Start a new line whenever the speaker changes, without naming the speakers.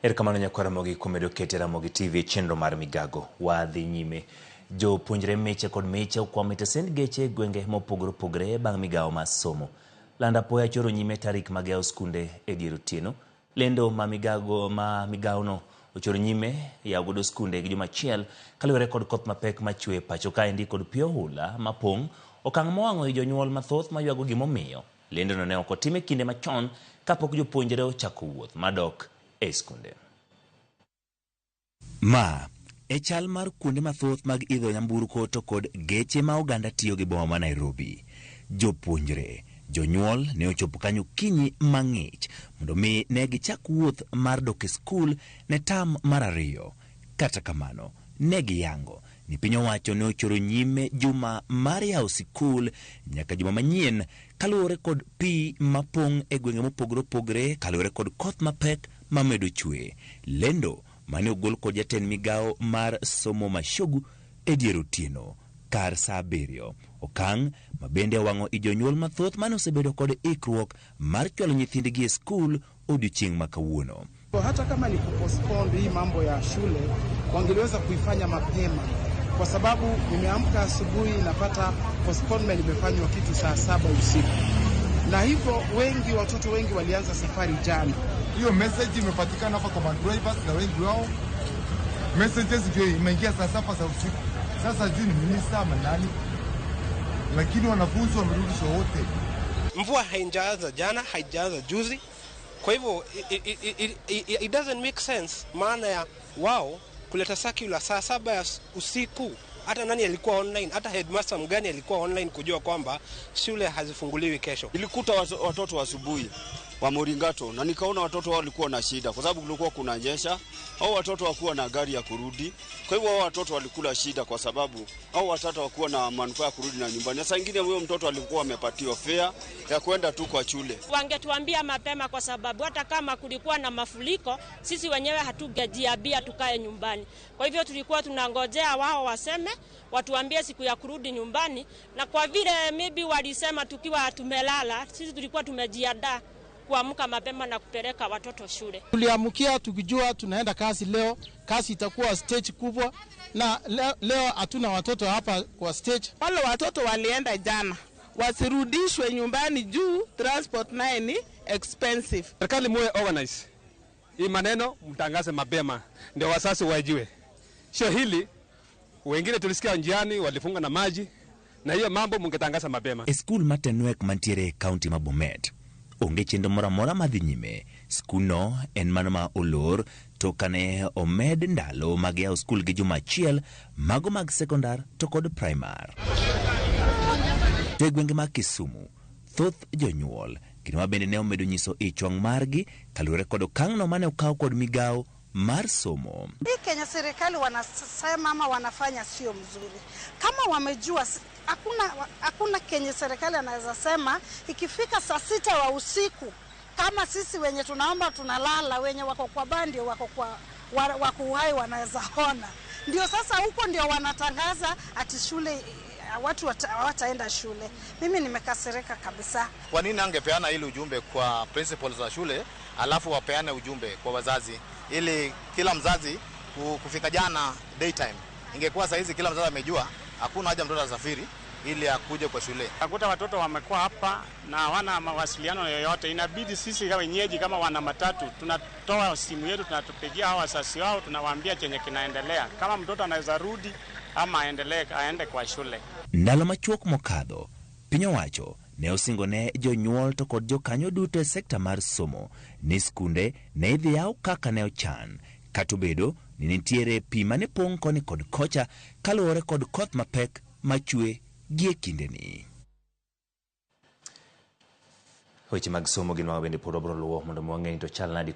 Erokamano nyakwar Ramogi kuom medo kete Ramogi TV e chenro mar Migago. Wadhi nyime. Jopuonjre miche kod miche okwamo e tesend geche e gwenge mopogore opogore bang' migawo mar somo. Lando apoya choro nyime tarik mag yawo skunde e dier otieno. Lendo ma migago ma migawono ochoro nyime yawo godo skunde gi juma achiel kaluwore kod koth mapek machwe e pacho kaendi kod pi ohula mapong' okang' mowang'o i jonyuol mathoth maywago gimomiyo Lendono ne ok otim e kinde machon kapok jopuonjre ochako wuoth madok e skunde. Ma e chal mar kuonde mathoth mag idho nyamburko to kod geche ma oganda tiyo gi boma ma Nairobi. Jopuonjre, jonyuol ne ochopo kanyo okinyi mang'ich mondo mi ne gichak wuoth mar dok e skul ne tam mar ariyo. Kata kamano, ne giyango ni piny owacho ne ochoro nyime juma mar yawo sikul nyaka juma manyien kaluwore kod pi mapong' e gwenge mopogore opogore kaluwore kod koth mapek mamedo chwe. Lendo mane ogol kod jatend migawo mar somo Mashogu e dier otieno kar saa abiriyo. Okang' ma bende owang'o i jonyuol mathoth mane osebedo kod ikruok mar chwalo nyithindgi e skul odiochieng' ma kawuono.
Hata kama ni kupostpone hii mambo ya shule, wangeliweza kuifanya mapema, kwa sababu nimeamka asubuhi napata postponement imefanywa kitu saa 7 usiku, na hivyo wengi watoto wengi walianza safari jana.
Hiyo message imepatikana hapa kwa drivers na wengi wao messages ndio imeingia saa 7 za usiku. Sasa juu ni minister ama nani, lakini wanafunzi wamerudishwa wote.
Mvua haijaanza jana, haijaanza juzi. Kwa hivyo it doesn't make sense maana ya wao kuleta circular saa 7 ya usiku. Hata nani alikuwa online, hata headmaster mgani alikuwa online kujua kwamba shule hazifunguliwi kesho.
Nilikuta watoto asubuhi wa Moringato na nikaona watoto wao walikuwa na shida kwa sababu kulikuwa kunanyesha, au watoto hawakuwa na gari ya kurudi. Kwa hivyo hao watoto walikula shida kwa sababu hao watoto hawakuwa na manufaa ya kurudi na nyumbani. Saa nyingine huyo mtoto alikuwa amepatiwa fare ya kwenda tu kwa shule.
Wangetuambia mapema kwa sababu hata kama kulikuwa na mafuriko sisi wenyewe hatugejiambia tukae nyumbani. Kwa hivyo tulikuwa tunangojea wao waseme, watuambie siku ya kurudi nyumbani, na kwa vile maybe walisema tukiwa tumelala, sisi tulikuwa tumejiandaa kuamka mapema na kupeleka watoto shule.
Tuliamkia tukijua tunaenda kazi leo, kazi itakuwa stage kubwa, na leo hatuna watoto hapa kwa stage.
Wale watoto walienda jana wasirudishwe nyumbani juu transport naye ni expensive.
Serikali muwe organize hii maneno, mtangaze mapema ndio wazazi wajue. Sio hili wengine tulisikia njiani walifunga na maji, na hiyo mambo mungetangaza mapema.
E skul mar Tenwek mantiere e kaunti ma Bomet, onge chenro moro amora madhi nyime. Skundno en mano ma olor to kane omed ndalo mag yawo skul gi juma achiel, mago mag sekondar to kod primar. To e gwenge mag Kisumu, thoth jonyuol gin ma bende ne omedo nyiso ich wang' margi kaluwore kod okang'no mane okaw kod migawo mar somo.
Hii Kenya serikali wanasema ama wanafanya sio mzuri. Kama wamejua hakuna Kenya serikali anaweza sema ikifika saa 6 wa usiku kama sisi wenye tunaomba tunalala, wenye wako kwa bandi wako kwa wako uhai wanaweza ona. Ndio sasa huko ndio wanatangaza ati shule watu hawataenda shule. Mimi nimekasirika kabisa.
Kwa nini angepeana ile ujumbe kwa principals wa shule alafu wapeane ujumbe kwa wazazi ili kila mzazi kufika jana daytime? Ingekuwa saa hizi kila mzazi amejua hakuna haja mtoto asafiri ili akuje kwa shule.
Nakuta watoto wamekuwa hapa na hawana mawasiliano yoyote. Inabidi sisi wenyeji kama wana matatu tunatoa simu yetu, tunatupigia hawa wazazi wao, tunawaambia chenye kinaendelea. Kama mtoto anaweza rudi ama aendelee aende kwa shule.
Ndalo machuok mokadho, piny owacho ne osingo ne jonyuol to kod jokanyo duto e sekta mar somo ni skunde ne idhi yaw kaka ne ochan, kata obedo ni nitiere pi mane pong' koni kod kocha kaluwore kod koth mapek machwe gie kindeni. Weche mag somo gin mago bende pod wabiro luwo mondo mi wang'e ni to chal nadi.